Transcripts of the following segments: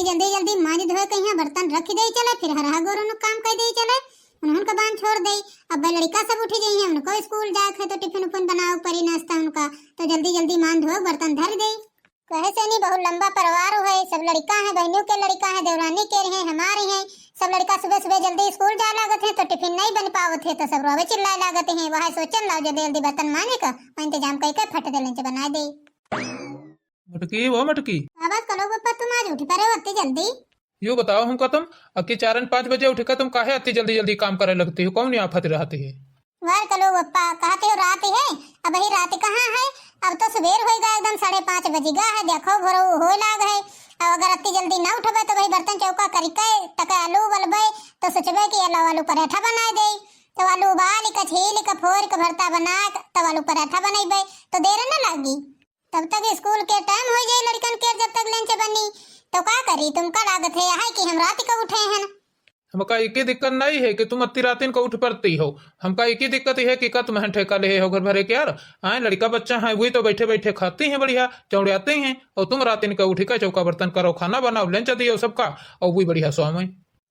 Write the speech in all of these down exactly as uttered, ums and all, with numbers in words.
जल्दी जल्दी माँज धोए कहिया बर्तन रख दे चले, फिर हरहा गोर उनको काम कर दे चले, उन्हन का बांध छोड़ दे। अब भाई लड़का सब उठी जाइए, उनको स्कूल जाए है तो टिफिन उफिन बनाओ परी नाश्ता उनका, तो जल्दी जल्दी माँज धोए बर्तन धर दे। कहे से नहीं, बहुत लंबा परिवार है, सब लड़का है, बहनों के लड़का है, देवरानी के हैं, हमारे हैं, सब लड़का सुबह सुबह जल्दी स्कूल जाए लागत है तो टिफिन नहीं बन पावत है, तो सब रोवे चिल्लाए लागत है। वह सोचन लाओ जल्दी जल्दी बर्तन माँजे का, मैं इंतजाम कई के फट दे लंच बना दे। मटकी, वो मटकी। आवाज कलो बप्पा, तुम आज उठ पड़े हो अत्ती जल्दी? यो बताओ हमका तुम, अक्की चारन पाँच बजे उठ के तुम काहे अत्ती जल्दी जल्दी काम करे लगती हो, कौन आफत रहती है? वार कलो बप्पा, कहते हो रात है, अब ही रात कहाँ है, अब तो सुबेर होई गा, एकदम साढ़े पाँच बजी गा है, देखो भोरो होए लाग है। अब अगर अत्ती जल्दी ना उठबे तो वही बर्तन चौका करी के तक आलू उबलबे, तो सोचबे कि आलू आलू पराठा बनाए दे, तो आलू उबाल के छील के फोर के भरता बना के तब आलू पराठा बनैबे, तो देर न लागी। तब तक स्कूल के टाइम हो जाए लड़कन के, जब तक लंच बनी तो का करी? तुमका लागत है यह कि हम रात का उठे हैं। हमका एक ही दिक्कत नहीं है कि तुम अत्ती रातिन को उठ पड़ती हो, हमका एक ही दिक्कत यह है कि का तुम ठेका ले हो घर भरे के यार। आए लड़का बच्चा है, वही तो बैठे बैठे खाती हैं बढ़िया, चौड़ियाती हैं, और तुम रातिन का उठ के चौका बर्तन करो, खाना बनाओ, लंच दियो सबका, और वही बढ़िया सोवे।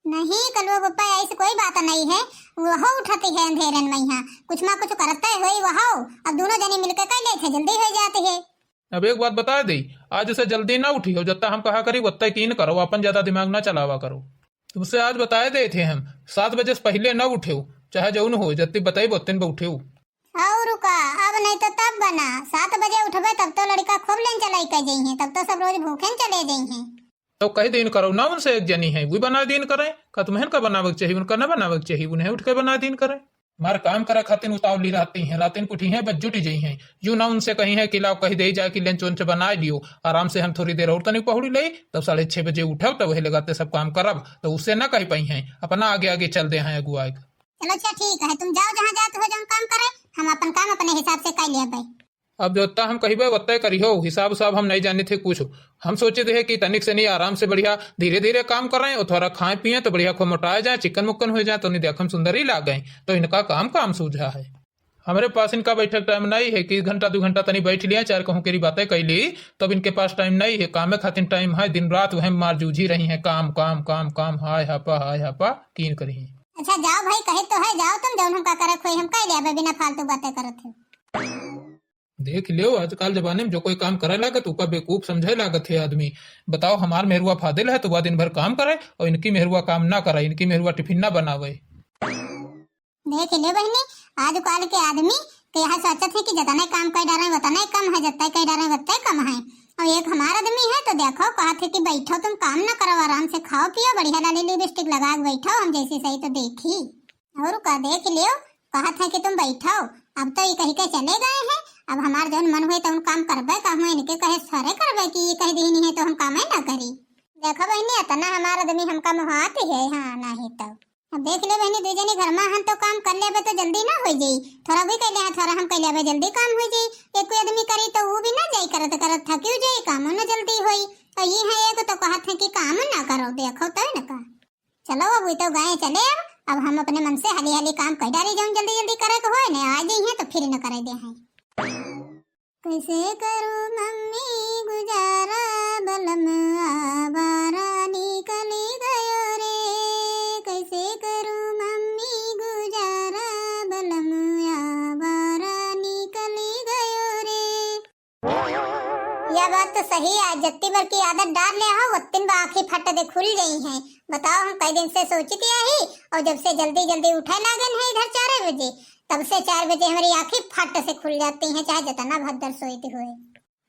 नहीं कलुआ बप्पा, ऐसी कोई बात नहीं है, वह उठती है अंधेरन में यहाँ, कुछ ना कुछ करते हुई वह, अब दोनों जनी मिलके कर लेते, जल्दी हो जाती है। अब एक बात बता दे, आज उसे जल्दी ना उठी हो, जत्ता हम कहा करी वत्ता कीन करो, अपन ज्यादा दिमाग ना चलावा करो। तुमसे आज बताए दे थे हम, सात बजे से पहले ना उठे हो, चाहे जौन हो, जत्ती बताई बत्तन पे उठे हो। और का, अब नहीं तो तब बना, सात बजे उठबे तब तो लड़का खूब लेन चलाई कर जइहें, तब तो सब रोज भूखे न चले जइहें। तो कह दीन करो ना उनसे, एक जनी है, वो बना दीन करें। का तुम्हें का बनावे के चाहिए, उनका ना बनावे के चाहिए, उन्हें उठ के बना दीन करें। मार काम करे खातिर उतावली रहती हैं, रातिन कुठी हैं, बस जुटी जई हैं। यू ना उनसे कही है कि लाओ कह दे जाए कि लंच वंच बना लियो, आराम से हम थोड़ी देर और तनी पहुड़ी ले, तब साढ़े छह बजे उठब, तब वही लगाते सब काम करब, तो उससे ना कह पाई हैं, अपना आगे आगे चल दे हैं अगुआ के। चलो अच्छा ठीक है, तुम जाओ जहाँ जात हो जौन काम करे, हम अपन काम अपने हिसाब से कर लेबे। अब जत्ता हम कहिबे वत्ते करिहो, हिसाब उसाब हम नहीं जाने थे कुछ। हम सोचे थे कि तनिक से नहीं आराम से बढ़िया धीरे धीरे काम करें और थोड़ा खाएं पिएं तो बढ़िया खूब मोटाए जाए, चिकन मुक्कन हो जाए तो नहीं देख हम सुंदर ही लागे। तो इनका काम काम सूझा है। हमरे पास इनका बैठक टाइम नहीं है कि घंटा दो घंटा तनी बैठ लिया, चार कहूँ केरी बातें कैली, तब इनके पास टाइम नहीं है। कामे खातिर टाइम है, दिन रात वह मार जूझी रही हैं, काम काम काम काम, हाय हापा हाय हापा कीन करी हैं। अच्छा जाओ भाई, कहे तो है, जाओ तुम, जौन हमका करे खोई हम कह लेबे, बिना फालतू बातें करत है। देख लियो, आजकल जमाने में जो कोई काम करे लागत, ओका बेवकूफ समझे लागत है आदमी। बताओ, हमार मेहरुआ फादिल है तो वह दिन भर काम करे और इनकी मेहरुआ काम ना करे, इनकी मेहरुआ टिफिन ना बनावे। देख ले बहनी, आजकल के आदमी के यह सोचत है कि जतने काम कर डारे वतने कम है, जतने कर डारे वतने कम है। और एक हमार आदमी है तो देखो, कहत है कि बैठो तुम काम ना करो, आराम से खाओ पियो, बढ़िया लाली लिपस्टिक लगा के बैठो, हम जैसी सही तो देखी। और का देख लियो, कहत है कि तुम बैठो, अब तो ये कही के चले गए हैं, अब हमार जौन मन हुए तौन काम करबे, कहूँ इनके कहे सरे करबे कि ये कह दीनी है तो हम कामे ना करी। देखो बहनी, इतना हमार आदमी हमका मोहात है, हाँ, नहीं तो। अब देख ले बहनी, दू जनी घर में हन तो काम कर लेबे तो जल्दी ना हो जाई, थोड़ा भी कर ले, थोड़ा हम कर लेबे जल्दी काम हो जाई। एक कोई आदमी करी तो वो भी ना जाई, करत करत थकी हो जाई, कामो ना जल्दी होई। और ये है एक तो कहत है कि काम ना करो, देखो तो न का। चलो अब वो तो गए चले, अब, अब हम अपने मन से हाली हाली काम कर डारी जाऊं, जल्दी जल्दी करे के होए ने, आ जाइए तो फिर न करे दे हैं। कैसे करूं मम्मी गुजारा, बलम आवारा निकली गयो रे। कैसे करूं मम्मी गुजारा, बलम आवारा निकली गयो रे। यह बात तो सही है, जत्ती भर की आदत डार ले हो, वत्तिन बा आँखी फट दे खुल गई हैं। बताओ, हम कई दिन से सोचित यही, और जब से जल्दी जल्दी उठे लागन है इधर चार बजे, तब से चार बजे हमारी आँखी फट से खुल जाती हैं, चाहे जितना भद्दर सोइत हुए।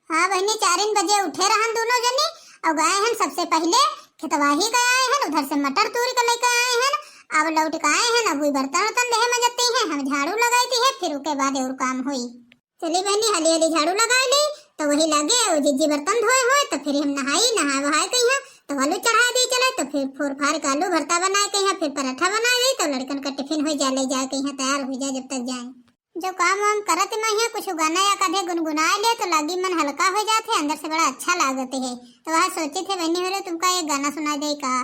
हाँ बहनी, चारिन बजे उठे रहन दोनों जनी, और गए हैं सबसे पहले खेतवाही गए हैं, उधर से मटर तूर के लेके आए हैं, अब लौट के आए हैं, अब वही बर्तन वर्तन देह में जती हैं, हम झाड़ू लगाई दी है, फिर उसके बाद और काम हुई। चली बहनी, हाली हाली झाड़ू लगा ली, तो वही लगे वो जिज्जी बर्तन धोए होए, तो फिर हम नहाई, नहाए वहाए कही हैं, तो आलू चढ़ा दी चले, तो फिर फोर फार के आलू भरता बनाए कही हैं, फिर पराठा बनाए दी, तो लड़कन का टिफिन हो जाए, ले जाए कही हैं, तैयार हो जाए, जब तक जाए। जो काम वाम करत में है, कुछ गाना या कदे गुनगुनाए ले, तो लागी मन हल्का हो जात है, अंदर से बड़ा अच्छा लागत है। तो वह सोचे थे, बहनी हो रे, तुमका एक गाना सुना दे का?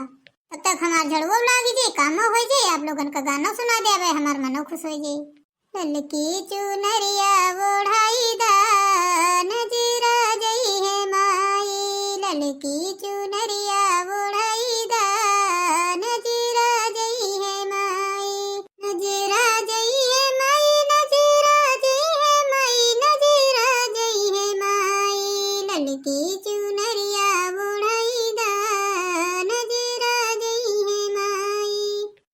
तब तक हमार झड़ुओ लागी जी, कामो हो जी, आप लोगन का गाना सुना दे, अब हमार मनो खुश हो जी। ललकी चुनरिया ओढ़ाई दा, नजरा जई है माई, ललकी चुनरिया ओढ़ाई ललकी चुनरिया ओढ़ाई दा, नजरा जइहे माई।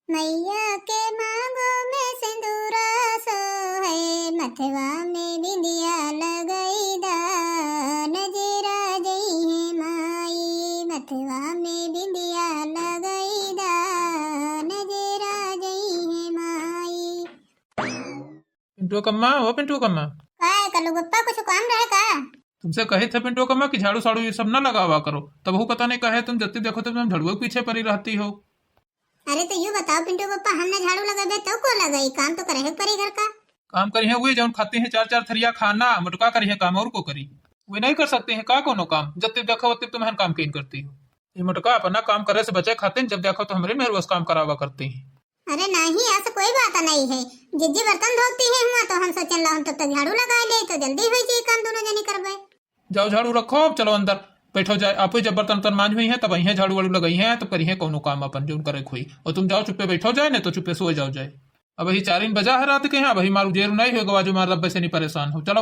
मैया के मांगो में सिंदूरा सोहे, मथवा में बिंदिया लगाई दा, नजरा जइहे माई। मथवा में बिंदिया लगाई दा, नजरा जइहे माई। पिंटू कम्मा, ओ पिंटू कम्मा। का है कल्लू बप्पा, कुछ काम रहे का? तुमसे कहे थे पिंटू कम्मा कि झाड़ू साड़ू ये सब ना लगावा करो, तब वो पता नहीं कहे तुम जत्ती देखो तो तुम झाड़ुआ के पीछे पड़ी रहती हो। अरे तो यू बताओ पिंटू बप्पा, हम ना झाड़ू लगाबे तो को लगाई? काम तो करे के पड़ी घर का। काम करी है वही जौन खाती है चार चार थरिया खाना, मोटका करी है काम और को करी? वे नहीं कर सकती है का कोनो काम? जत्ती देखो उत्ती तुम काम केन करती हो। ये मोटका अपना काम करे से बचे खातिर जब देखो तो हमरे मेहरुआ से काम करावा करती हैं। अरे नहीं, ऐसा कोई बात नहीं है। जिज्जी बर्तन धोती है हुआ तो हम सोचन ला हम तब तक झाड़ू लगा ले तो जल्दी हो जाए काम, दोनों जनी करबे। जाओ झाड़ू रखो, अब चलो अंदर बैठो जाए। आप ही जब बर्तन उर्तन मांज हुई हैं तब अइहें झाड़ू वाड़ू लगाई हैं, तब करिहें कोनो काम अपन जौन करे के होई। और तुम जाओ चुप्पे बैठो जाए, नहीं तो चुप्पे सोए जाओ जाए। अब अभी चार बजे बजा है रात के हैं, अब अभी मारू जेरू नहीं होएगा, जो मार रब्बे से नहीं परेशान हो। चलो।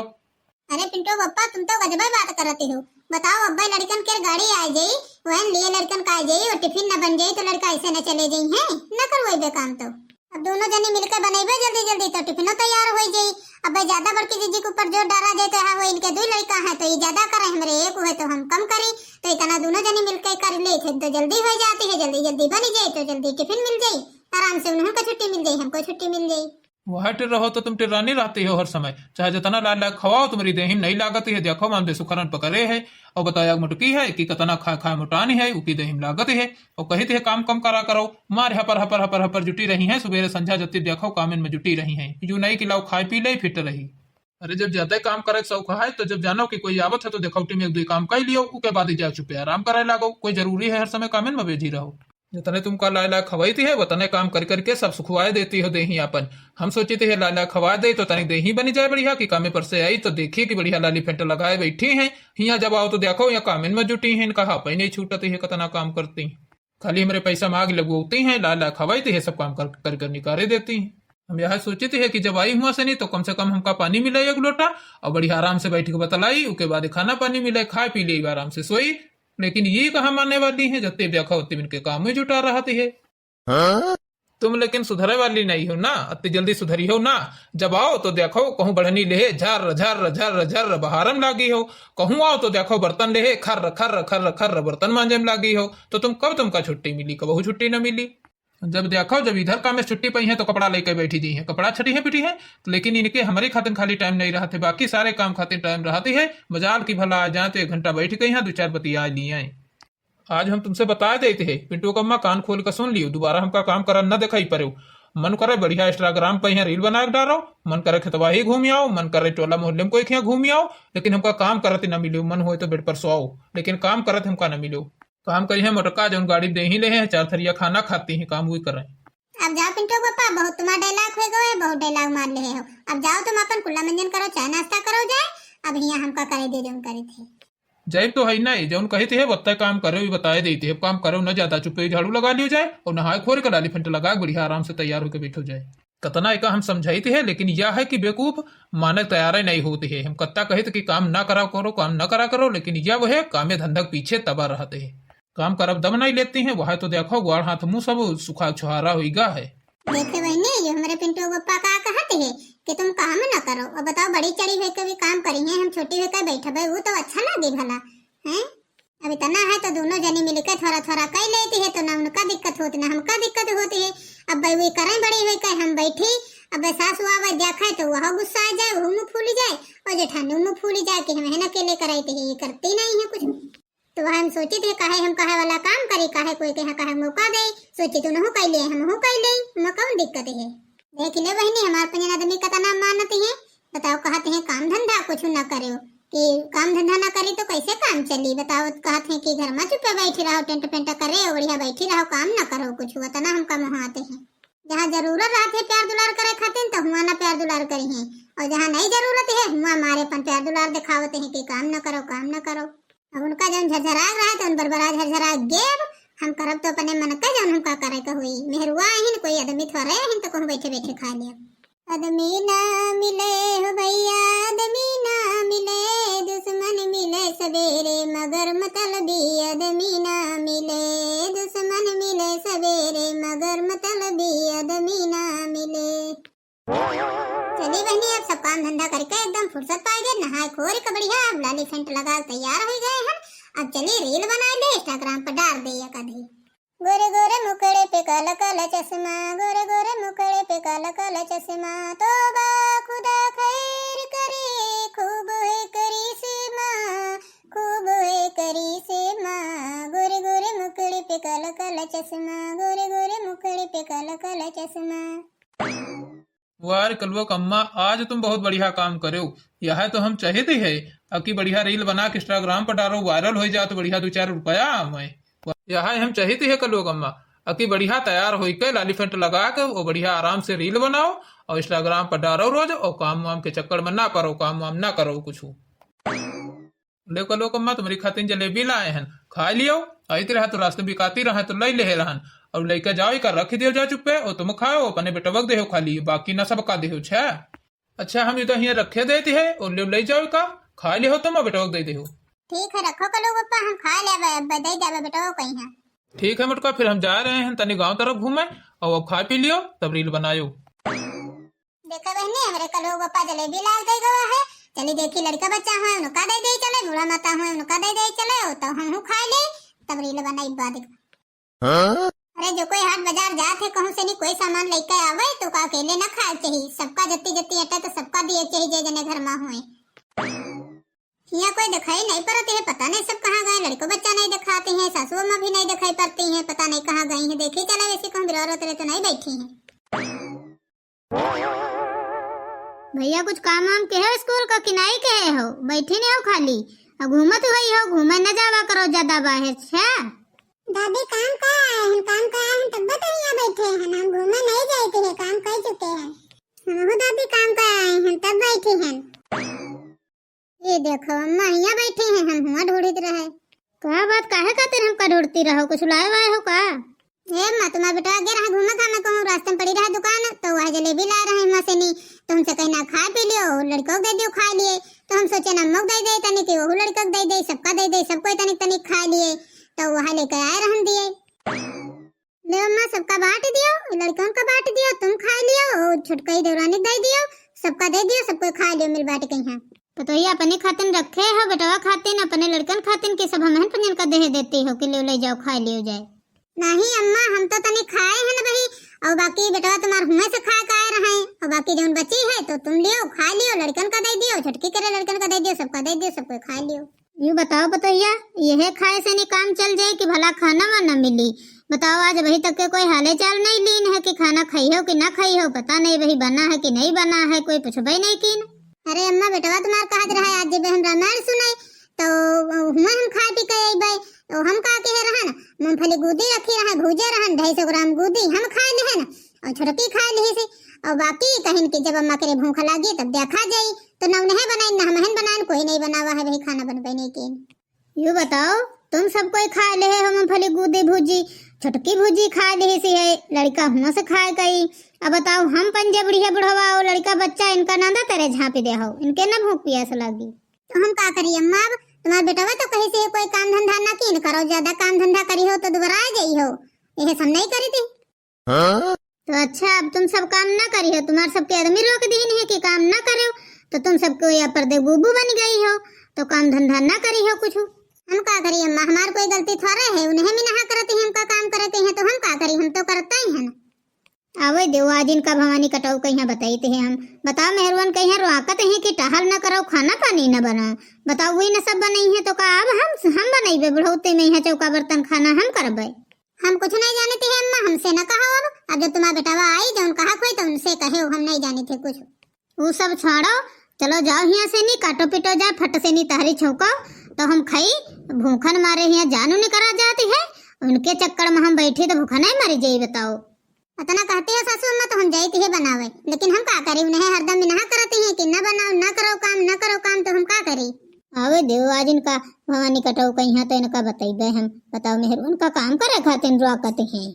अरे पिंटू बप्पा, तुम तो गजबे बात करते हो। बताओ, अब्बे लड़कन के गाड़ी आ जाई, वहन लिए लड़कन का आ जाई, और टिफिन न बन जाई तो लड़का ऐसे न चले जाई हैं, न करवाइबे काम तो। अब दोनों जनी मिलके बनइबे जल्दी जल्दी तो टिफिनो तैयार हो जाई। अब्बे ज्यादा बड़की जिज्जी के ऊपर जोर डाला जाए तो यहाँ वो इनके दो लड़का हैं तो ये ज्यादा करे, हमरे एक हुए तो हम कम करी, तो इतना दोनों जनी मिलके कर ले थे तो जल्दी हो जाती है, जल्दी जल्दी बन जाए तो जल्दी टिफिन मिल जाई, आराम से उन्हों को छुट्टी मिल जाई, हमको छुट्टी मिल जाई। वह टिर रहो तो तुम टिर्रानी रहती हो हर समय, चाहे जितना लाल लाल खवाओ तुम्हारी देहिम नहीं लागती है। देखो मान बेसुखरन पकड़े है और बताया मोटकी है कि कितना खाए खाए मोटानी है, उकी देहिम लागती है। और कही थे काम कम करा करो, मार हपर हपर हपर हपर जुटी रही है, सुबेरे संझा जत्ती देखो कामन में जुटी रही है, यू नहीं कि लाओ खाए पी ले फिट रही। अरे जब ज्यादा काम करे के शौक है तो जब जानो कि कोई आवत है तो देखौटी में एक दो काम कर लियो, उके बाद ही जाओ चुपे आराम करे लागो। कोई जरूरी है हर समय कामन में बेजी रहो? जितने तुमका लाय लाय खवाई थी है, उतने काम कर करके सब सुखवाए देती हो देही आपन। हम सोची थी है लाय लाय खवाए दे तो तनी देही बनी जाए बढ़िया, कि कामे पर से आई तो देखिए कि बढ़िया लाली फेंट लगाए बैठी हैं। हियाँ जब आओ तो देखो, यहाँ कामेन में जुटी हैं, इनका हापा ही नहीं छूटती है, कितना काम करती। खाली हमरे पैसा मांग लगवाती हैं, लाय लाय खवाई थी है, सब काम कर, कर, कर निकारे देती हैं। हम यह सोची थी है कि जब आई हुआ से नहीं तो कम से कम हमका पानी मिले एक लोटा, और बढ़िया आराम से बैठ के बतलाई, उके बाद खाना पानी मिले, खाए पी ले, आराम से सोई। लेकिन ये कहाँ माने वाली है, जत्ते देखा होते इनके काम में जुटा रहती है। हाँ? तुम लेकिन सुधरे वाली नहीं हो ना, अति जल्दी सुधरी हो ना। जब आओ तो देखो कहूँ बढ़नी लेहे झर झर झर झर बहारम लागी हो, कहूँ आओ तो देखो बर्तन लेहे खर्र खर्र खर्र खर्र बर्तन मांजे में लागी हो। तो तुम कब तुमका छुट्टी मिली? कबहू छुट्टी न मिली। जब देखो जब इधर काम में छुट्टी पाई है तो कपड़ा लेके बैठी जी हैं, कपड़ा छटी है पिटी है। लेकिन इनके हमारे खातिर खाली टाइम नहीं रहते, बाकी सारे काम खातिर टाइम रहती है। मजाल की भला आ जाए तो एक घंटा बैठ गई हैं, दो चार बतिया लिए हैं। आज हम तुमसे बता देते हैं, पिंटू कम्मा कान खोल के सुन लियो, दोबारा हमका काम करन न दिखाई पड़ो। मन करे बढ़िया Instagram पे यहाँ रील बना के डालो, मन करे खेतवा ही घूम आओ, मन करे टोला मोहल्ले में कोई खिया घूम आओ, लेकिन हमका काम करत ही न मिलो। मन होए तो बेड पर सोओ, लेकिन काम करत हमका न मिलो। काम करी है मोटका जौन गाड़ी दे ही ले है, चार थरिया खाना खाती हैं, काम वही करें। अब जाओ पिंटू पापा, बहुत तुम्हारा डायलॉग हो गए, बहुत डायलॉग मार ले हो। अब जाओ तुम अपन कुल्ला मंजन करो, चाय नाश्ता करो जाए। अब हियाँ हमका करे दे जौन करे थे। जाइब तो है नहीं, जौन कही थे, बत्ता काम करे, भी बताए देते हैं, काम करो न ज्यादा, चुप्पे झाड़ू लगा लियो जाए और नहाए खोर के लाली फेंट लगा के बढ़िया आराम से तैयार होके बैठो जाए। कतना एका हम समझाई थे, लेकिन यह है कि बेवकूफ माने तैयार ही नहीं होते हैं। हम कत्ता कहे थे कि काम ना करा करो, काम ना करा करो, लेकिन यह वह कामे धंधा के पीछे तबा रहते हैं। काम करब दम नहीं लेती हैं, वह तो देखो ग्वाड़ हाथ मुंह सब सुखा छुहारा हुई गा है। देखे बहनी, ये हमरे पिंटू पप्पा का कहत है कि तुम काम न करो। अब बताओ, बड़ी चढ़ी हुई के भी काम करी है, हम छोटी हुई के बैठबे, वो तो अच्छा लगे भला, हैं? अब इतना है तो दोनों जनी मिलके थोड़ा थोड़ा कर लेती है, तो ना उनका दिक्कत होती, ना हमका दिक्कत होती है। अब भाई वो करें बड़ी हुई के हम बैठी, अब सासू आवे देखे तो वह गुस्सा आ जाए, वो मुंह फूली जाए, और जेठानी मुंह फूली जाए कि हम है ना अकेले कराई थी, ये करती नहीं है कुछ। तो वह हम सोची थे, काहे हम कहे वाला काम करी, काहे कोई के यहाँ काहे मौका दे, सोची तो नहु कर ले, हम हूँ कर ले, हम कौन दिक्कत है। देख ले बहनी, हमार पंजन आदमी कतना मानत है, बताओ, कहत है काम धंधा कुछ न करो, कि काम धंधा न करी तो कैसे काम चली, बताओ, कहत है कि घर में चुप्पे बैठी रहो, टेंट पेंट करे, बढ़िया बैठी रहो, काम न करो कुछ, उतना हमका मोहाते हैं। जहाँ जरूरत रहत है प्यार दुलार करे खातिर, तो हुआ ना प्यार दुलार करी हैं, और जहाँ नहीं जरूरत है, हुआ मारे अपन प्यार दुलार दिखावते हैं कि काम न करो, काम न करो। अब उनका जौन झरझराग रहा, तो उन बरबरा झरझराग गेब, हम करब तो अपने मन का जौन हमका करे के हुई। मेहरुआ आहिन, कोई आदमी थोड़े आहिन, तो कहूँ बैठे बैठे खा लिया। आदमी ना मिले हो भैया, आदमी ना मिले, दुश्मन मिले। सवेरे मगर मतलबी आदमी ना मिले, दुश्मन मिले सवेरे मगर मतलबी आदमी ना मिले। चली बहनी, अब सब काम धंधा करके एकदम फुर्सत पाइ गए, नहाए खोर के बढ़िया अब लाली सेंट लगा के तैयार होइ गए हैं। अब चली रील बनाइ ले, Instagram पर डार दे या कभी। गोरे गोरे मुखड़े पे काला काला चश्मा, गोरे गोरे मुखड़े पे काला काला चश्मा। तौबा खुदा खैर करे, खूब है करिश्मा, खूब है करिश्मा। गोरे गोरे मुखड़े पे काला काला चश्मा, गोरे गोरे मुखड़े पे काला काला चश्मा। वाह रे कलुआ कम्मा, आज तुम बहुत बढ़िया काम करेउ। यह तो हम चाहित ही है, अकी बढ़िया रील बना के Instagram पर डारो, viral होइ जाए तो बढ़िया दो चार रुपया आवे। यह हम चाहित ही है कलुआ कम्मा, अकी बढ़िया तैयार होइ के लाली सेंट लगा के वो बढ़िया आराम से रील बनाओ और Instagram पर डारो रोज, और काम वाम के चक्कर में ना पड़ो, काम वाम ना करो कुछ। ले कलुआ कम्मा, तुम्हरी खातिर जलेबी लाए हन, खाइ लियो। आइत रहा तो रास्ते बिकाती रहा तो लइ लेहे रहन। और लइका जाओ, इका रख दियो जा चुप्पे, और तुम खाओ, अपने बेटवा के देहो खाली, बाकी ना सबका देहो, छे। अच्छा, हम इधर हियाँ रखे देती है, और ले, लइ जाओ इका, खाइ लिहो तुम, और बेटवा के दइ देहो। ठीक है, रखो कलुआ पप्पा, हम खाइ लेबे, अब दइ देबे बेटवा कहीं है। ठीक है मोटका, फिर हम जा रहे हैं तनी गाँव तरफ घूमे, और अब खाइ पी लियो, तब रील बनायो। देखा बहनी, हमरे कलुआ पप्पा जलेबी लाग दे गवा है। चली देखी, लड़का बच्चा हुआ, उनका दे दे चले, बूढ़ा माता हुआ, उनका दे दे चले, तो हमहू खाइ ले, तब रील बनाई बाद। हाँ? अरे, जो कोई हाट बाजार जात है, कहूँ से नहीं कोई सामान लेके आवे, तो का अकेले ना खाए चाहिए, सबका जत्ती जत्ती अटे तो सबका दिए चाहिए, जे जने घर मा हुए। हियाँ कोई दिखाई नहीं पड़ते हैं, पता नहीं सब कहाँ गए, लड़को बच्चा नहीं दिखाते हैं, सासू अम्मा भी नहीं दिखाई पड़ती हैं, पता नहीं कहाँ गई हैं। देखी चला, वैसे कहूँ बिरौर उतरे तो नहीं बैठी हैं। भैया, कुछ काम वाम के हो स्कूल का कि नहीं के हो? बैठी नहीं हो खाली, अब घूमत हुई हो, घूमे न जावा करो ज्यादा बाहर, अच्छा? दादी, काम का आए हैं, काम का आए हैं, तब तो यहाँ बैठे हैं, हम घूमे नहीं जाते हैं, काम कर चुके हैं। हाँ हो दादी, काम का आए हैं, तब बैठे हैं। ये देखो अम्मा, हियाँ बैठी हैं, हम हुआँ ढूंढित रहे। का बात, काहे खातिर हमका ढूंढती रहो, कुछ लाए वाए हो का? ए अम्मा, तुम्हार बेटवा गे रहा घूमे घामे, कहूँ रास्ते में पड़ी रहा दुकान, तो वह जलेबी ला रहे हैं वहाँ से नी, तो हमसे कहीं ना खाए पी लियो, लड़को के दे दियो खाए लिए, तो हम सोचे ना अम्मा के दे दे तनी कि वहू लड़का के दे दे, सबका दे दे, सब कोई तनिक तनिक खाए लिए, तो वह लेके आए रहन दिए। ले अम्मा, सबका बांट दियो, लड़कन का बांट दियो, तुम खाए लियो, और छोटका ही देवरानी दे दियो, सबका दे दियो, सबको खाए लियो मिल बांट के यहाँ। पतोहिया अपने खातिन रखे हो, बेटवा खातिन, अपने लड़कन खातिन के सब हमहन पंजन का देह देती हो कि ले, ले जाओ, खाए लियो जाए। नहीं अम्मा, हम तो तनी खाए हैं ना भाई, और बाकी बेटवा तुम्हार हुए से खा के आए रहे, और बाकी जौन बची है तो तुम लियो, खा लियो, लड़कन का दे दियो, छोटकी करे लड़कन का दे दियो, सबका दे दियो, सबको खा लियो। यू बताओ पतोहिया, यह खाए से नहीं काम चल जाए कि भला खाना वाना मिली? बताओ, आज अभी तक के कोई हाले चाल नहीं लीन है कि खाना खाई हो कि ना खाई हो, पता नहीं वही बना है कि नहीं बना है, कोई पूछबे नहीं कीन। अरे अम्मा, बेटवा तुम्हार कहत रहा आज जेबे हम रामायण सुनाई, तो हुआ हम खा पी के अइबे, तो हम का कहे रहन, मूंगफली गूदी रखी रहा, भूजे रहन, ढाई सौ ग्राम गूदी हम खा लेहन, और छोटकी खा ली से, और बाकी कहिन कि जब अम्मा करे भूख लागी तब देखा जाई, तो ना उन्हें बनाइन ना हमहन बनाइन, कोई नहीं बनावा है, वही खाना बनबे नहीं कीन। यू बताओ, तुम सब कोई खा लेहे हो मूंगफली गूदी भूजी, छोटकी भूजी खा लेहे से है, लड़का हुआ से खाए गई। अब बताओ, हम पंजे बुढ़िया बुढ़वा हो, लड़का बच्चा इनका नांदा तेरे झांपी दे हो, इनके ना भूख पियास लागी। तो हम का करी अम्मा, अब तुम्हार बेटवा तो कहे से कोई काम धंधा ना कीन करो, ज्यादा काम धंधा करी हो तो दुबरा जाई हो, यह सब नहीं करी थी। हाँ? तो अच्छा, अब तुम सब काम ना करी हो, तुम्हार सबके आदमी रोक दीन है कि काम ना करो, तो तुम सबको या पर दे गुबू बन गई हो, तो काम धंधा ना करी हो कुछ। हम का करी अम्मा, हमार कोई गलती थोड़े है, उन्हें भी नहा करते हैं, हमका काम करते हैं, तो हम का करी, हम तो करते ही हैं ना। आवे देव, आज इनका भवानी कटाऊ कहिया बताइते हैं हम। बताओ मेहरुअन कहिया रोआकत हैं कि टहल न करो, खाना पानी न बनाओ। बताओ वही न सब बनई है तो का अब हम, हम बनइबे बुढ़ौते में यहाँ चौका बर्तन खाना हम करबे? हम कुछ नहीं जानते हैं अम्मा, हमसे न कहो अब। अब जब तुम्हारा बेटावा आई, जौन कहा कोई तो उनसे कहे, हम नहीं जानते कुछ। ऊ सब छोड़ो, चलो जाओ हियाँ से नी, काटो पीटो जाए, फट से नी तहरी छौको, तो हम खाई, भूखन मारे हियाँ जानू निकरा जाती है, उनके चक्कर में हम बैठी तो भूखन ही मरी जाई, बताओ। अतना कहती हो सासू अम्मा तो हम जाई थी बनावे, लेकिन हम का करी, उन्हें हरदम इनहा करती हैं कि न बनाओ, न करो काम, न करो काम, तो हम का करी? आवे देव, आज इनका भवानी कटाऊ कहिया तो इनका बतइबे हम। बताओ मेहरुअन का काम करे खातिर रोआकत हैं।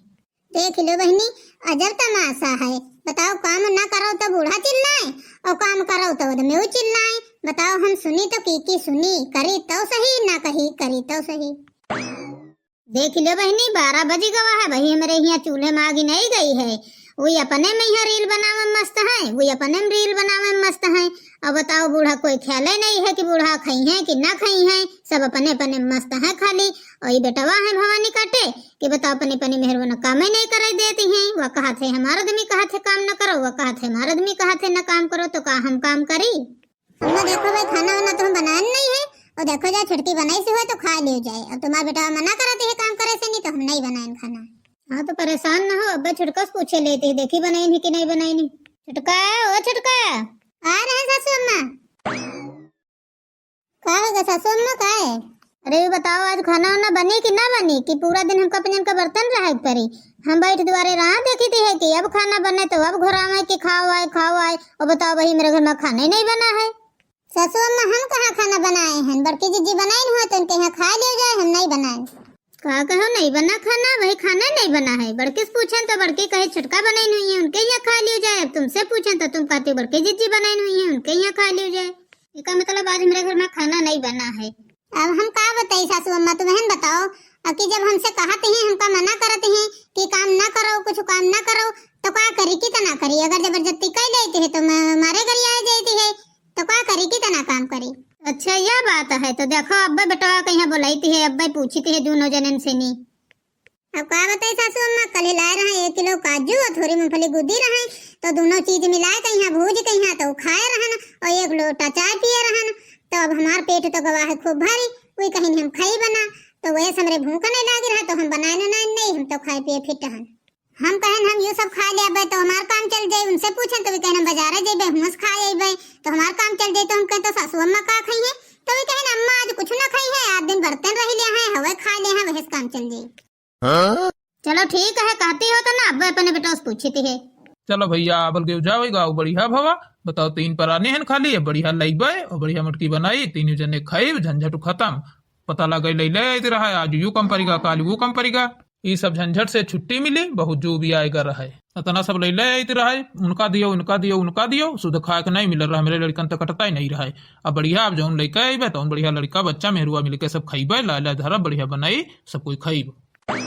देख लो बहिनी, अजब तमासा है। बताओ, काम ना करो तो बूढ़ा चिल्लाए, और काम करो तो अदमेउ चिल्लाए। बताओ, हम सुनी तो की की सुनी, करी तो सही, ना कही करी तो सही। देख लो बहिनी, बारह बजी गवा है, वही हमरे हियाँ चूल्हे में आगी नहीं गई है। वही अपने में यहाँ reel बनावे में मस्त है, वही अपने में reel बनावे में मस्त है। अब बताओ, बूढ़ा कोई ख्याले नहीं है कि बूढ़ा खइहैं कि ना खइहैं, सब अपने अपने में मस्त है खाली। और ये बेटवा है भवानी काटे कि बताओ, अपने अपने मेहरवा ना कामे नहीं करे देती हैं। वह कहत है हमार आदमी कहत है काम ना करो, वह कहत है हमार आदमी कहत है ना काम करो, तो का हम काम करी? अम्मा, देखो भाई, खाना वाना तो हम बनाए नहीं है, और देखो जा, छुटकी बनाई से हुए तो खा लियो जाए। अब तुम्हार बेटवा मना करत है काम करे से, नहीं तो हम नहीं बनाए खाना। हाँ, तो परेशान ना हो, अब्बे छुटका से पूछे लेती है, देखी बनाई नहीं कि नहीं बनाई नहीं। छुटका, ओ छुटका, आ रहे सासू अम्मा। का हो गया सासू अम्मा, का है? अरे, ये बताओ, आज खाना वाना बनी कि ना बनी, कि पूरा दिन हमका अपन जन का बर्तन रहे के पड़ी? हम बैठ दुआरे राह देखी थी है कि अब खाना बने तो अब घुरावे कि खाओ आए, खाओ आए। और बताओ, वही मेरे घर में खाना ही नहीं बना है। सासू अम्मा, हम कहाँ खाना बनाए हैं? बड़की जिज्जी बनाइन हुआ तो उनके यहाँ खा लियो जाए, हम नहीं बनाए। का कहो, नहीं बना खाना? वही खाना नहीं बना है। बड़की से पूछन तो बड़की कहे छुटका बनाइन हुई है, उनके यहाँ खा लियो जाए। अब तुमसे पूछन तो तुम कहती हो बड़की जिज्जी बनाइन हुई है, उनके यहाँ खा लियो जाए। एका मतलब आज हमरे घर में खाना नहीं बना है। अब हम का बताई सासू अम्मा, तुमहन बताओ। अब कि जब हमसे कहत ही, हमका मना करत ही कि काम ना करो, कुछ काम ना करो, तो का करी, कितना करी? अगर जबरदस्ती कइ लेती है तो म-, मारे गरिया जाती है, तो का करी, कितना काम करी? अच्छा, यह बात है, तो देखो, अब्बे बेटवा कहिया बोलाइत है, अब्बे पूछित है दोनों जनन से नी। अब का बताई सासू अम्मा, कल लाए रहे एक किलो काजू और थोड़ी मूंगफली गुदी रहे, तो दोनों चीज मिलाए कहिया भूज कहिया तो खाए रहन और एक लोटा चाय पिए रहन। तो अब हमार पेट तो गवा है खूब भारी, वही कहीं हम खाई बना, तो वह हमरे भूख नहीं लागी रहा, तो हम बनाए ना, नहीं, नहीं, हम तो खाए पिए फिट हन। हम कहन हम यू सब खा लेबे तो हमार काम चल जाई, उनसे पूछन तो वे कहन हम बाजारे जेबे, हुआं से खा अइबे तो हमार काम चल जाई, तो हम कहन तो सासू अम्मा का खइहैं, तो वे कहन अम्मा आज कुछ ना खइहैं, आज दिन बर्तन रही ले हैं, हवे खा ले हैं, वही से काम चल जाई। हाँ? चलो ठीक है, कहती हो तो ना, अब अपने बेटो से पूछित है। चलो भैया, अब लगे जाओ गाँव, बढ़िया भवा, बताओ, तीन परानी हन खाली, बढ़िया लइबे और बढ़िया मटकी बनाई, तीनों जने खाई, झंझट खत्म। पता लगे ले ले आइत रहा है, आज यू कम परिगा, काल वो कम परिगा। ई सब झंझट से छुट्टी मिली, बहुत जो भी आएगा रहे। इतना सब ले ले आइत रहा है, उनका दियो, उनका दियो, उनका दियो, सुध खाए के नहीं मिल रहा, मेरे लड़कन तक कटता ही नहीं रहा है। अब बढ़िया, अब जौन लइके आइबे, तौन बढ़िया लड़का बच्चा मेहरुआ मिलके सब खइबे, लाला धरा बढ़िया बनाई, सब कोई खइबे।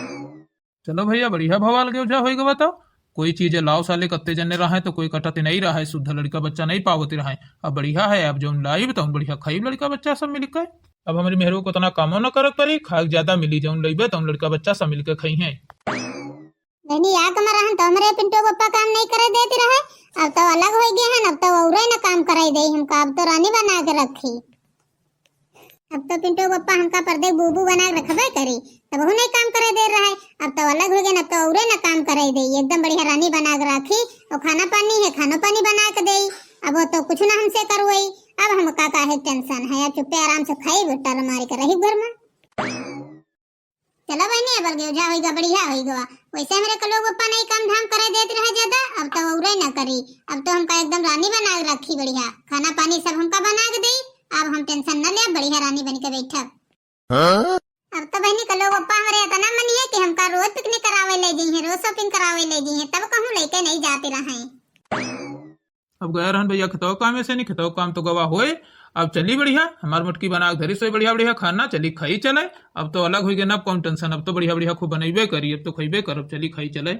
चलो भैया, बढ़िया भवा लगे जा होई गवा तो। कोई चीज लाओ साले, कत्ते जने रहे तो कोई कटत नहीं रहा है, सुद्धा लड़का बच्चा नहीं पावत रहा है। अब बढ़िया है, अब जौन लाइब तौन बढ़िया खाइब लड़का बच्चा सब मिलके। अब हमारी मेहरुआ को उतना कामो न करे पड़ी, खाए ज्यादा मिली, जौन लइबे तौन लड़का बच्चा सब मिलके खइहैं। बहनी, या कमर रहन तो हमरे पिंटू पप्पा काम नहीं करे देती रहे, अब तो अलग हो गए हैं, अब तो औरे न काम कराई दे हमका, अब तो रानी बना के रखी। अब तो पिंटू पप्पा हमका पर्दे बूबू बना के रखबे करी, तब हूँ नहीं काम करे दे रहे। अब तो अलग हो गए, अब तो औरे ना काम करे दे, एकदम बढ़िया रानी बना के राखी। और खाना पानी है, खानो पानी बना के दे। अब वो तो कुछ ना हमसे करवाई, अब हम का काहे टेंशन है, अब चुप्पे आराम से खाई, टल मारी के रही घर में। चलो बहनी, अब अलगे उजा होइगा, बढ़िया होइगा। वैसे हमरे कलुआ पप्पा नहीं काम धाम करे देत रहे ज्यादा, अब तो औरे ना करी। अब तो हमका एकदम रानी बना के रखी, बढ़िया खाना पानी सब हमका बना के दे। अब हम टेंशन न ले, बढ़िया रानी बन के बैठब। हाँ? अब तो बहनी कलुआ पप्पा हमरे इतना मनी है कि हमका रोज पिकनिक करावे ले जाइए, रोज शॉपिंग करावे ले जाइए, तब कहूँ लेके नहीं जाते रहे। अब गया रहन भैया खेतवा काम, ऐसे नहीं खेतवा काम तो गवा होए। अब चली बढ़िया, हमार मोटकी बना के धरी सोई बढ़िया बढ़िया खाना, चली खाई चले। अब तो अलग हो गए ना, अब कौन टेंशन, अब तो बढ़िया बढ़िया खूब बनैबे करी, अब तो खइबे करब, चली खाई चले।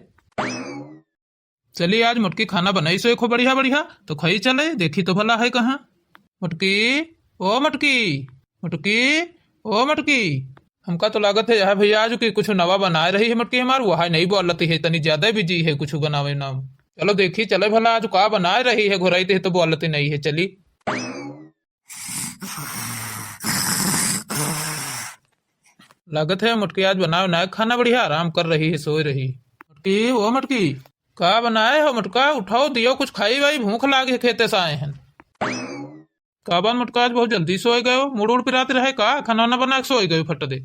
चली आज मोटकी खाना बनाई सोए खूब बढ़िया बढ़िया, तो खाई चले, देखी तो भला है कहाँ मोटकी। ओ मोटकी, मोटकी, ओ मोटकी। हमका तो लागत है यह भैया आज की कुछ नवा बनाए रही है मोटकी हमार, वह नहीं बोलती है, तनी ज्यादा बिजी है कुछ बनावे ना। चलो देखी चले भला आज का बनाए रही है, घुराई तो बोलती नहीं है। चली लागत है मोटकी आज बनाए बनाए खाना बढ़िया आराम कर रही है, सोए रही। मोटकी, ओ मोटकी, का बनाए हो मोटका? उठाओ दियो कुछ खाई भाई, भूख लागे खेते से आए हैं। का बात मोटका, आज बहुत जल्दी सोए गए हो? मूड़ उड़ पिरात रहे का? खाना वाना बना के सोए गए फट दे।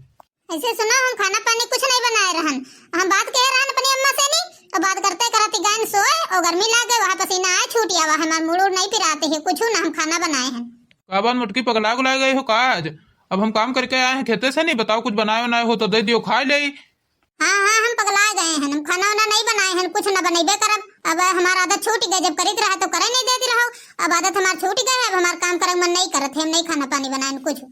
ऐसे सुना, हम खाना पानी कुछ नहीं बनाए रहन, हम बात कहे रहन अपनी अम्मा से नहीं, तो बात करते करत ही गए सोए और गर्मी लाग गए, वहाँ पसीना आए छूट आवा, हमार मूड़ उड़ नहीं पिराते है कुछ ना, हम खाना बनाए हैं। का बात मोटकी, पगला गुला गए हो का आज? अब हम काम करके आए हैं खेते से नहीं, बताओ कुछ बनाए बनाए हो तो दे दियो, खा ले। हाँ, हाँ, हम पगलाए गए हैं, हम खाना वाना नहीं बनाए हैं, कुछ न बनइबे करब। अब हमार आदत छूट गए, जब करित रहा तो करे नहीं देती रहो। अब आदत हमार छूट गए, अब हमार काम करे मन नहीं करत है, हम नहीं खाना पानी बनाए कुछ।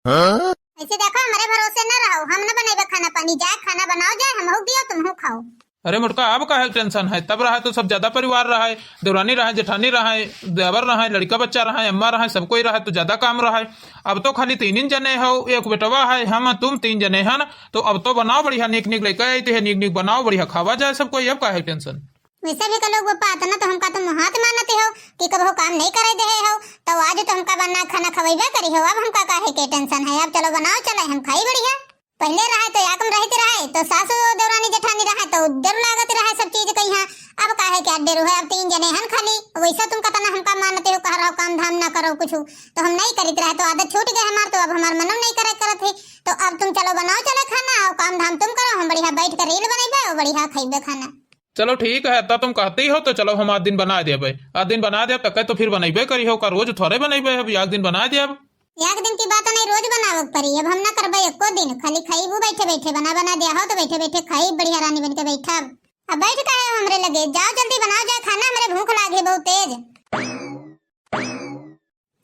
हाँ? ऐसे देखो, हमरे भरोसे न रहो, हम न बनइबे खाना पानी, जाए खाना बनाओ जाए, हमहू दियो, तुमहू खाओ। अरे मोटका, अब काहे टेंशन है? तब रहा तो सब ज्यादा परिवार रहा है, देवरानी रहा है, जेठानी रहा है, देवर रहा है, लड़का बच्चा रहा है, अम्मा रहा है, सब कोई रहा है, तो ज्यादा काम रहा है। अब तो खाली तीन ही जने हो, एक बेटवा है, हम तुम तीन जने हैं ना, तो अब तो बनाओ बढ़िया, नीक नीक लइका आइते हैं, नीक नीक बनाओ, बढ़िया खावा जाए सब कोई, अब काहे टेंशन? वैसे भी कलुआ बापा, अतना तो हमका तुम हाथ मानते हो कि कबहू काम नहीं करे देहे हो, तो आज तो हमका बना खाना खवैबे करी हो, अब हमका काहे के टेंशन है? अब चलो बनाओ, चले हम खाई बढ़िया। पहले रहे तो याकम रहती रहे, तो सासू देवरानी जेठानी रहे तो डर लागत रहे सब चीज कहिया। अब काहे के डर है, अब तीन जने हन खाली। वैसा तुम कतना हमका मानते हो, कह रहो काम धाम ना करो कुछ, तो हम नहीं करित रहे, तो आदत छूट गए हमार, तो अब हमार मनम नहीं करे करत है। तो अब तुम चलो बनाओ चले खाना, और काम धाम तुम करो, हम बढ़िया बैठ कर रील बनैबे और बढ़िया खैबे खाना। चलो ठीक है, तब तुम कहती हो तो चलो हम आज दिन बना देबे। आज दिन बना देब तक तो फिर बनैबे करी हो का, रोज थोड़े बनैबे, अब एक दिन बना देब। एक दिन की बात नहीं, रोज बनावे के पड़ी। अब हम ना करबे एको दिन, खाली खाइबू बैठे बैठे, बना बना दिया हो तो बैठे बैठे खाई, बढ़िया रानी बन के बैठब। अब बैठ काहे हो हमरे लगे, जाओ जल्दी बनाओ जाए खाना, हमरे भूख लागे बहुत तेज।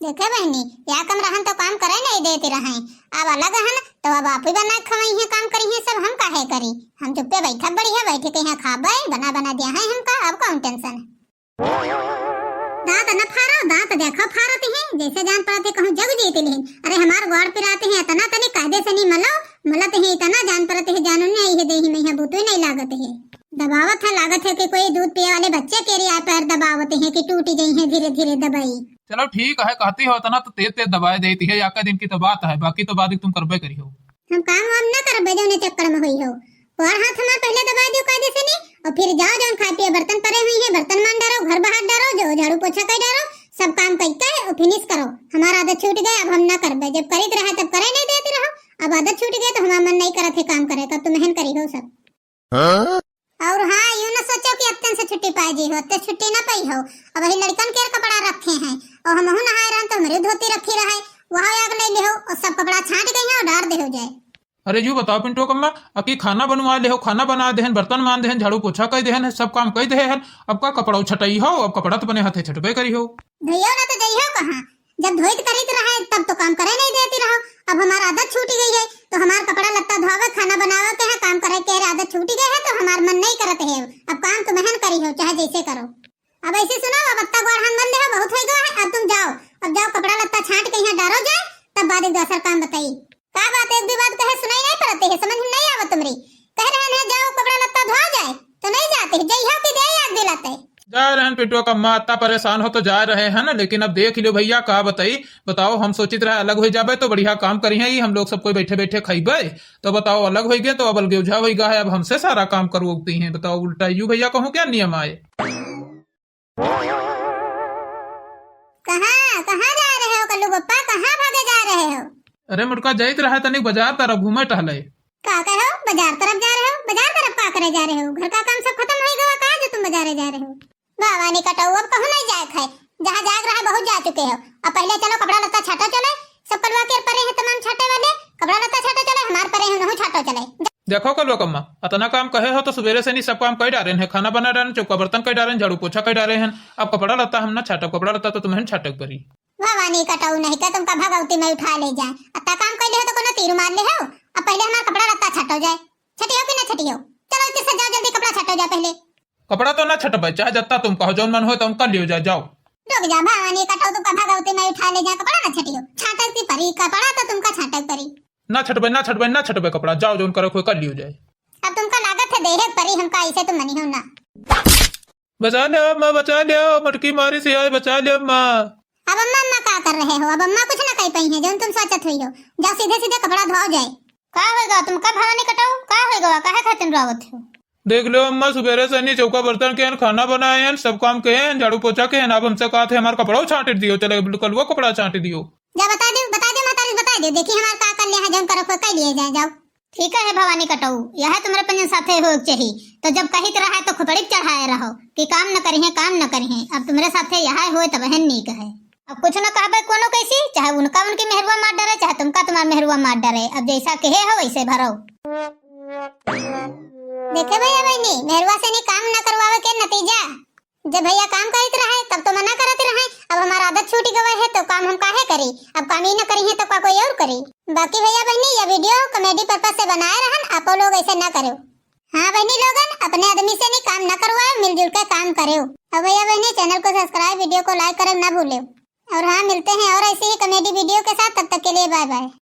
देखे बहनी, याकम रहन तो काम करे नहीं देती रहे, अब अलग हन तो अब आप ही बना के खवाई है, काम करी है सब, हम काहे करी? हम चुप्पे बैठब, बढ़िया बैठ के यहाँ खाबे, बना बना दिया है हमका, अब कौन टेंशन है? दांत न फारो, दांत देखो फारत है, जैसे जान पड़त है कहूँ जग जीत लेहिन। अरे हमार गोड़ पिरात है, इतना तनी कायदे से नहीं मलो, मलत है इतना जान पड़त है, जानू नहीं है देही में यहाँ बूतू नहीं लागत है। दबावत है, लागत है कि कोई दूध पिए वाले बच्चे के रिया पैर दबावत है कि टूट गई है धीरे धीरे दबाई। चलो ठीक है, कहती हो इतना तो तेज तेज दबाए देती है, याका दिन की तो बात है, बाकी तो बाद तुम करबे करी हो। हम काम वाम ना करबे जौने चक्कर में हुई हो। और हाथ हमार पहले दबा दियो कायदे से नहीं, और फिर जाओ जौन खाए पिए बर्तन परे हुई हैं, बर्तन मान डारो, घर बहार डारो, जो झाड़ू पोछा कर डारो, सब काम करके और फिनिश करो। हमारा आदत छूट गया, अब हम ना करबे, जब करीत रहा तब करे नहीं देते रहो, अब आदत छूट गया तो हमारा मन नहीं करत है काम करे का, तुम हन करी हो सब। हाँ? और हाँ, यूं ना सोचो कि अत्तन से छुट्टी पाए जी हो, अत्ते छुट्टी ना पाई हो। अब वही लड़कन के कपड़ा रखे हैं, और हमहू नहाए रहन तो हमरे धोती रखी रहे, वहाँ आग ले ले हो, और सब कपड़ा छांट गई है और डार दे हो जाए। अरे यूं बताओ पिंटू कम्मा, अकी खाना बनवा ले हो, खाना बना देहन, बर्तन मान देहन, झाड़ू पोछा कर देहन, सब काम कर देहन, अब का कपड़ा छटई हो, अब कपड़ा तो अपने हाथे छटबे करी हो। धोइयो ना तो जइहो कहाँ, जब धोइत करीत रहे तब तो काम करे नहीं देती रहो। अब हमार आदत छूटी गई है तो हमार कपड़ा लत्ता धोवे, खाना बनावे के है, काम करे के आदत छूटी गई है तो हमार मन नहीं करत है। अब काम तुम हन करी हो, चाहे जैसे करो। अब ऐसे सुनो, अब अत्ता गोड़ हाथ मल लेहो, बहुत हो गवा है, अब तुम जाओ, अब जाओ कपड़ा लत्ता छांट के यहाँ डारो जाए, तब बाद एक दूसर काम बताई। का बात, एक भी बात कहे सुनाई नहीं पड़ते है, समझ में नहीं आवत तुमरी। कह रहे हैं जाओ कपड़ा लत्ता धो जाए, तो नहीं जाते, जइहो कि दे याद दिलाते। जा रहे हैं पिंटुआ का माता परेशान हो तो जा रहे हैं ना, लेकिन अब देख लियो भैया का बताई, बताओ हम सोचित रहे अलग हो जाबे तो बढ़िया काम करी है, हम लोग सब कोई बैठे बैठे खइबे, तो बताओ अलग हो गए तो अब अलगेउझा हो गया है, अब हमसे सारा काम करवाती हैं, बताओ उल्टा यू भैया कहूँ क्या नियम आए। कहाँ, कहाँ जा रहे हो कल्लू पप्पा, कहाँ भागे जा रहे हो? अरे मोटका जाइत रहा तनिक बाजार तरफ घूमे टहले। का कहे हो, बाजार तरफ जा रहे हो? बाजार तरफ का करे जा रहे हो? घर का काम सब खत्म हो गवा का जो तुम बाजारे जा रहे हो? भवानी कटऊ, अब कहूँ नहीं जाए खाए, जहाँ जाग रहा बहुत जा चुके हो। अब पहले चलो कपड़ा लत्ता छाटो चले, सब कलवा के परे हैं तमाम छाटे वाले, कपड़ा लत्ता छाटो चले, हमार परे हैं उनहु छाटो चले। देखो कलवा कम्मा, अतना काम कहे हो तो सुबेरे से नहीं सब काम कर डारे हैं, खाना बना डारे, चौका बर्तन कर डारे, झाड़ू पोछा कर डारे हैं। अब कपड़ा लत्ता हम ना छाटब, कपड़ा लत्ता तो तुम्हें छाटे के पड़ी। भवानी कटऊ नहीं का तुमका भगवती में उठा ले जाए, अतना काम कर ले हो तो कोनो तीर मार ले हो। अब पहले हमार कपड़ा लत्ता छाटो जाए, छटियो कि ना छटियो? चलो इतने से जाओ जल्दी कपड़ा छाटो जाए पहले। कपड़ा तो ना छटबे, चाहे जत्ता तुम कहो, जौन मन होए तौन कर लियो जाए, जाओ। रुक जा भवानी कटऊ, तुमका भगवती में उठा ले जाए, कपड़ा ना छटियो, छाटे की परी, कपड़ा तो तुमका छाटे की परी। ना छटबे, ना छटबे, ना छटबे कपड़ा, जाओ जौन करे होए कर लियो जाए। अब तुमका लागत है देहे परी हमका, ऐसे तो मनी हो ना। बचा ले अम्मा, बचा ले, मोटकी मारी से आए, बचा ले अम्मा। अब अम्मा, अम्मा का कर रहे हो? अब अम्मा कुछ ना कह पाई है, जौन तुम सोचत हुई हो। जाओ सीधे सीधे कपड़ा धोओ जाए। का होएगा तुमका भवानी कटऊ, का होएगा, काहे खातिर रोवत हो? देख लो अम्मा, सुबेरे से नहीं चौका बर्तन के हन, खाना बनाए हन, सब काम के हन, झाड़ू पोछा के हन, अब हमसे कहत है हमार कपड़ा छांट दियो, चले कलुआ कपड़ा छांट दियो। जा बता दे, बता दे महतारी, बता दे, देखी हमार का कर लिया है, जौन करक हो कर लिए जाए, जाओ। ठीक है भवानी कटऊ, यह तुम्हारे पंजन साथे हो चाहिए, तो जब कहित रहा है तो खोपड़ी चढ़ाए रहो कि काम न करिए, काम न करिए। अब तुम्हारे साथे यह होए तब हन नहीं कहे। अब कुछ न कहबे कोनो कैसी, चाहे उनका उनकी मेहरुआ मार डरे, चाहे तुमका तुम्हार मेहरुआ मार डरे। अब जैसा कहे हो वैसे भरो। देखे भइया बहिनी, मेहरुआ से नहीं काम ना करवावे के नतीजा। जब भइया काम करित रहे तब तो मना करत रहे, अब हमार आदत छूट गवा है तो काम हम काहे करी? अब काम ही ना करी है तो का कोई और करी? बाकी भइया बहिनी, यह video comedy purpose से बनाए रहन, आपो लोग ऐसे ना करेव। हाँ बहिनी लोगन, अपने आदमी से नहीं काम ना करवाए, मिलजुल के काम करेव। और भइया बहिनी, channel को subscribe, video को like करे ना भूले। और हाँ, मिलते हैं और ऐसे ही comedy video के साथ, तब तक के लिए bye bye।